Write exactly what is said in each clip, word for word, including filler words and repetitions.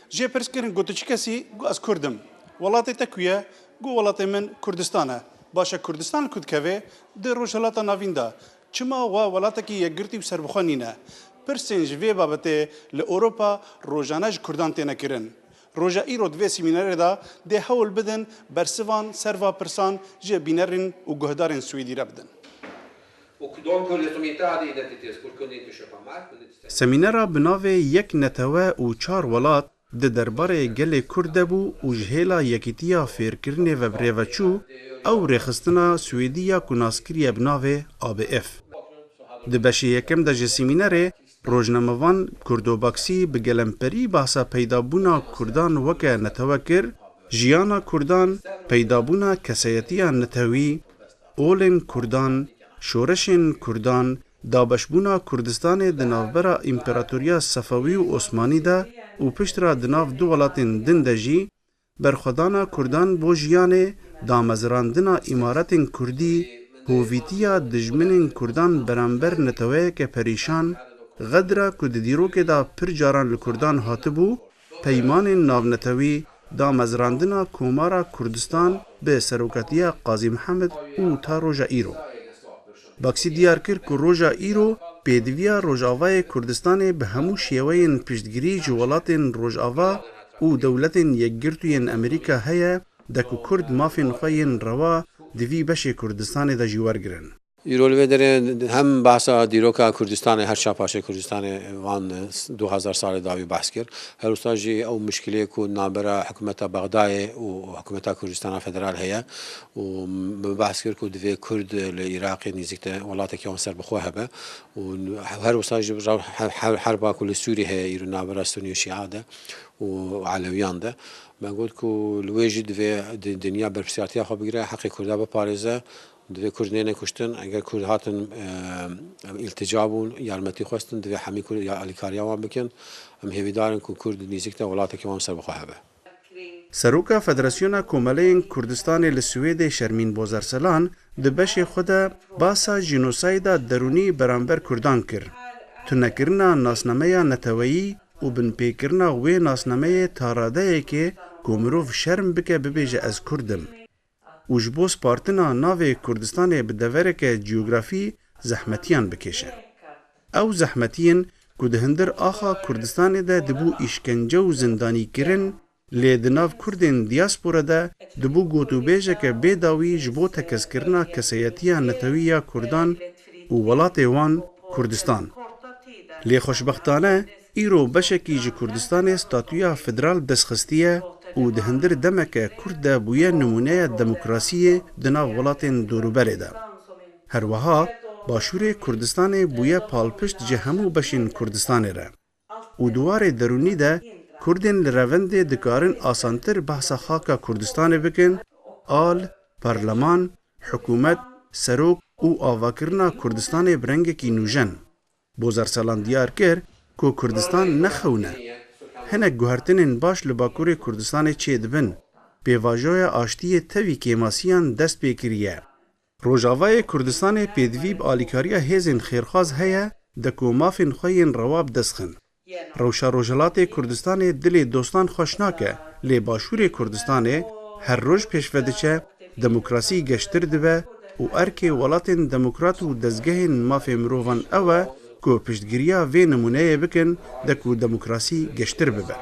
Jê pirs kirin, got, "Tu çi kesî?" Got, "Ez Kurd im." "Welatê te ku ye?" Got, "Welatê min Kurdistan e." "Baş e, Kurdistan li ku dikeve?" "Di Rojhilata Navîn de." "Çima we welatekî yekgirtî û serbixwe nîne?" Pirsên ji vê babetê li Ewropa rojane ji Kurdan têne kirin. Roja îro di vê semînerê de dê hewl bidin bersivan ser va pirsan ji bînerên û guhdarên Swêdî re bidin. O donc le sommità di identità, pour qu'on ne touche pas mal, qu'on ne touche pas. Semînera bi navê Yek Netewe û Çar Welat di derbarê gelê Kurd de bû û ji hêla Yekîtiya Fêrkirinê ve birêve çû, ew rêxistina Swêdî ya ku nas kiriye bi navê A B F. Di beşê yekem de ji semînerê, rojnamevan Kurdo Baksî bi gelemperî behsa peydabûna Kurdan weke netewe kir, jiyana Kurdan, peydabûna kesayetiya netewî, olên Kurdan, şoreşên Kurdan, dabeşbûna Kurdistanê di navbera Împeratoriya Sefewî û Osmanî de û piştre di nav du welatên din de jî, berxwedana Kurdan bo jiyanê, damezrandina îmaretên Kurdî, hovîtiya dijminên Kurdan beramber neteweyeke perîşan, xedra ku di dîrokê de pir caran li Kurdan hatibû, peymanên navnetewî, damezrandina Komara Kurdistan bi serokatiya Qazî Mihemed û ta roja îro. Baksî diyar kir ku roja îro pêdiviya Rojavayê Kurdistanê bi hemû şêweyên piştgirî ji welatên Rojava û dewletên yekgirtû yên Amerîka heye, de ku Kurd mafên xwe yên rewa di vî beşê Kurdistanê de jî wergirin. Îro li vê derê hem behsa dîroka Kurdistanê, her çar parçeyê Kurdistanê van du hezar salê dawî behs kir. Her wisa jî ew muşkilê ku navbera hikûmeta Bexdayê û hikûmeta Kurdistana Federal heye û min behs kir ku divê Kurd li Iraqê nêzîk de welatekî wan serbixwe hebe û her wisa jî her, her, herba ku li Sûrî heye îro navbera Sunî û Şîa de û Elewiyan de. Me got ku li wê jî divê di-, dinya berpirsiyartiya xwe bigire, heqê Kurda biparêze, divê Kurd nêne kuştin. Eger Kurd hatin, e, îltica bûn, yarmetî xwestin, divê hemî Kurd ya alîkariya wan bikin. Em hêvîdar in ku Kurd nêzîk de welatekî wan serbixwe hebe. Seroka Federasyona Komeleyên Kurdistanê li Swêdê Şermîn Bozerselan di beşê xwe de basa jînosayda derûnî beramber Kurdan kir. Tunekirina nasnameya neteweyî û binpêkirina wê nasnameyê ta radeyekê ku mirov şerm bike bibêje ez Kurd im û ji bo spartina navê Kurdistanê bi devereke ciyografî zehmetiyan bikêşe. Ew zehmetiyên ku di hundir axa Kurdistanê de dibû îşkence û zindanîkirin, lê di nav Kurdên diaspora de dibû gotûbêjeke bêdawî ji bo tekez kirina kesayetiya netewî ya Kurdan û welatê wan Kurdistan. Lê xweşbextane, îro beşekî ji Kurdistanê statûya federal dest xistiye û di hundir demeke kurt de bûye nimûneya demokrasiyê di nav welatên dorûberê de. Her wiha Başûrê Kurdistanê bûye palpişt ji hemû beşên Kurdistanê re. Û di warê derûnî de Kurdên li revendê dikarin asantir behsa xaka Kurdistanê bikin, al, parleman, hikûmet, serok û avakirina Kurdistanê bi rengekî nûjen. Bozerselan diyar kir ku Kurdistan ne xewn e. Hinek guhertinên baş li Bakurê Kurdistanê çêdibin. Pêvajoya aştiyê tevî kêmasiyan dest pê kiriye. Rojavayê Kurdistanê pêdivî bi alîkariya hêzên xêrxwaz heye de ku mafên xwe yên rewa bi dest xin. Rewşa Rojhilatê Kurdistanê dilê dostan xweş nake, lê Başûrê Kurdistanê her roj pêşve diçe, demokrasî geştir dibe û erkê welatên demokrat û dezgehên mafê mirovan ew e ku piştgiriya vê nimûneyê bikin de ku demokrasî geştir bibe.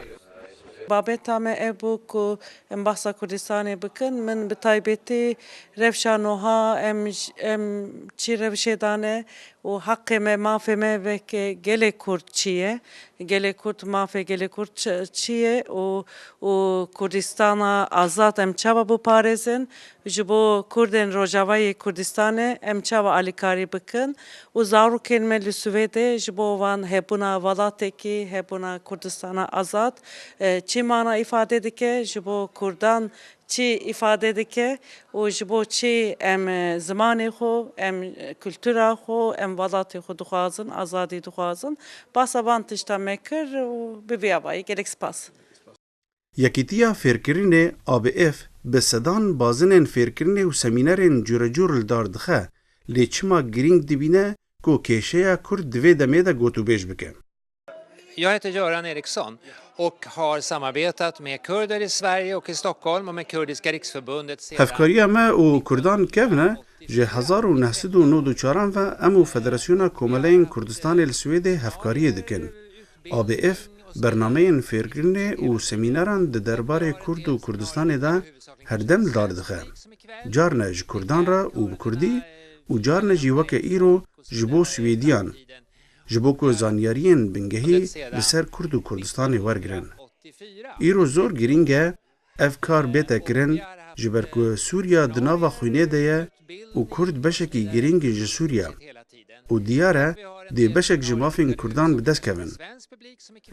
Babeta me ev bû ku em behsa Kurdistanê bikin. Min bi taybetî rewşa nuha em j-, em çi rewşê dane û heqê me, mafê me weke gelê Kurd çi ye? Gelê Kurd, mafê gelê Kurd çi, çi ye? Û, û Kurdistana azad em çawa biparêzin? Ji bo Kurdên Rojavayê Kurdistanê em çawa alîkarî bikin? Û zarokên me li Swêdê ji bo wan hebûna welatekî, hebûna Kurdistana azad, e, çi mana îfade dike? Ji bo Kurdan çi îfade dike? Û ji bo çi em, e, zimanê xwe, em, e, kultura xwe, em welatê xwe dixwazin, azadî dixwazin? Basa van tişta me kir û bi vî awayî gelek spas. Yekîtiya Fêrkirinê, A B F, bi sedan bazinên fêrkirinê û semînerên curecûr li dar dixe, lê çima girîng dibîne ku kêşeya Kurd di vê demê de gotûbêj bike? Jag heter Göran Eriksson. Och har samarbetat med kurder i Sverige och i Stockholm och med Kurdiska riksförbundet sedan... Hevkariya me û Kurdan kevn e, ji hezar û neh sed û nod û çar ve em û Federasyona Komeleyên Kurdistanê li Swêdê hevkariyê dikin. A B F bernameyên fêrkirinê û semîneran di derbarê Kurd û Kurdistanê de herdem li dar dixe. Carne ji Kurdan re û bi Kurdî û carne jî weke îro ji bo Swêdiyan, ji bo ku zanyariyên bingehî li ser Kurd û Kurdistanê wergirin. Îro zor girîng e ev kar bête kirin, ji ber ku Sûriya di nava xwînê de ye û Kurd beşekî girîng in ji Sûriya û diyar e dê beşek ji mafên Kurdan bi dest kevin.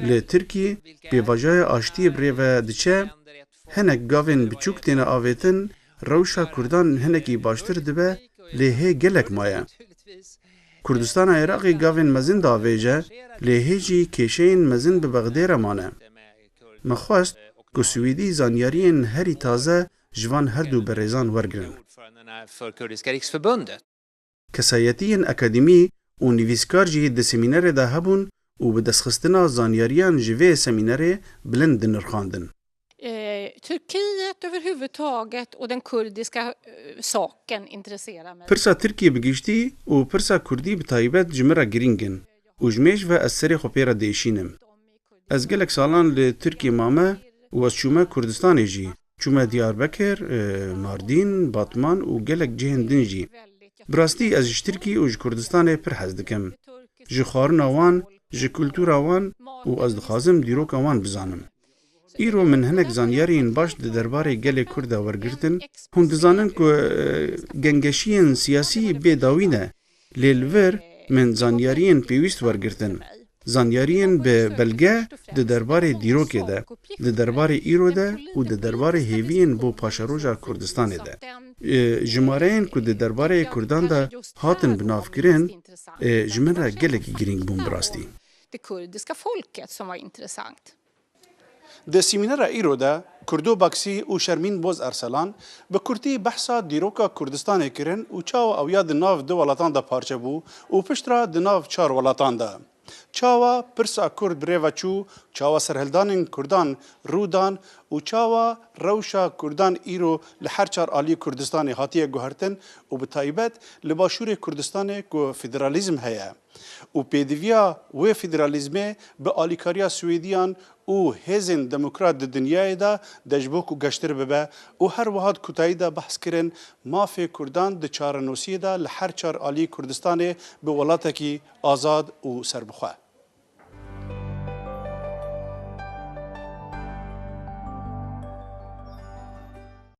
Li Tirkî pêvajoya aştiyê bi rê ve diçe, hinek gavên biçûk têne avêtin, rewşa Kurdan hinekî baştir dibe, lê hê gelek maye. Kurdistana Iraqê gavên mezin diavêje, lê hê jî kêşeyên mezin bi Bexdê re mane. Me xwest ku Swêdî zanyariyên herî taze ji van her du berêzan wergirin. Ordförandena för Kurdiska riksförbundet. Kesayetiyên akademî û nivîskar jî di semînerê de hebûn û bi destxistina zanyariyan ji vê semînerê bilind dinirxandin. Eh, Turkiet överhuvudtaget och den kurdiska eh, saken intresserar mig. Pirsa Tirkiyê bi giştî û pirsa Kurdî bi taybet ji min re girîng in û ji mêj ve ez serê xwe pê re diêşînim. Ez gelek salan li Tirkiyê mame û ez çûme Kurdistanê jî. Çûme Diyarbekir, e, Mardîn, Batman û gelek cihên din jî. Bi rastî ez ji Tirkî û ji Kurdistanê pir hez dikim. Ji xwarina wan, ji kultura wan û ez dixwazim dîroka wan bizanim. Îro min hinek zanyariyên baş di derbarê gelê Kurd de wergirtin. Hûn dizanin ku, e, gengeşiyên siyasî bê dawî ne, lê li vir min zanyariyên pêwîst wergirtin. Zanyariyên bi belge di derbarê dîrokê de, di derbarê îro de û di derbarê hêviyên bo paşeroja Kurdistanê de. E, jimareyên ku di derbarê Kurdan de hatin binavkirin, e, ji min re gelekî girîng bûn bi rastî. Det kurdiska folket som var intressant. Di semînera îro de Kurdo Baksî û Şermîn Boz Erselan bi kurtî behsa dîroka Kurdistanê kirin û çawa ew ya di nav du welatan de parçe bû û piştre di nav çar welatan de. Çawa pirsa Kurd bi rê ve çû, çawa serhildanên Kurdan rû dan û çawa rewşa Kurdan îro li her çar aliyê Kurdistanê hatiye guhertin û bi taybet li Başûrê Kurdistanê ku federalîzm heye û pêdiviya wê federalîzmê bi alîkariya Swêdiyan û hêzên demokrat di dinyayê de de ji bo ku geştir bibe û her wiha di kutayî de behs kirin mafê Kurdan di çarenosiyê de li her çar aliyê Kurdistanê bi welatekî azad û serbixwe.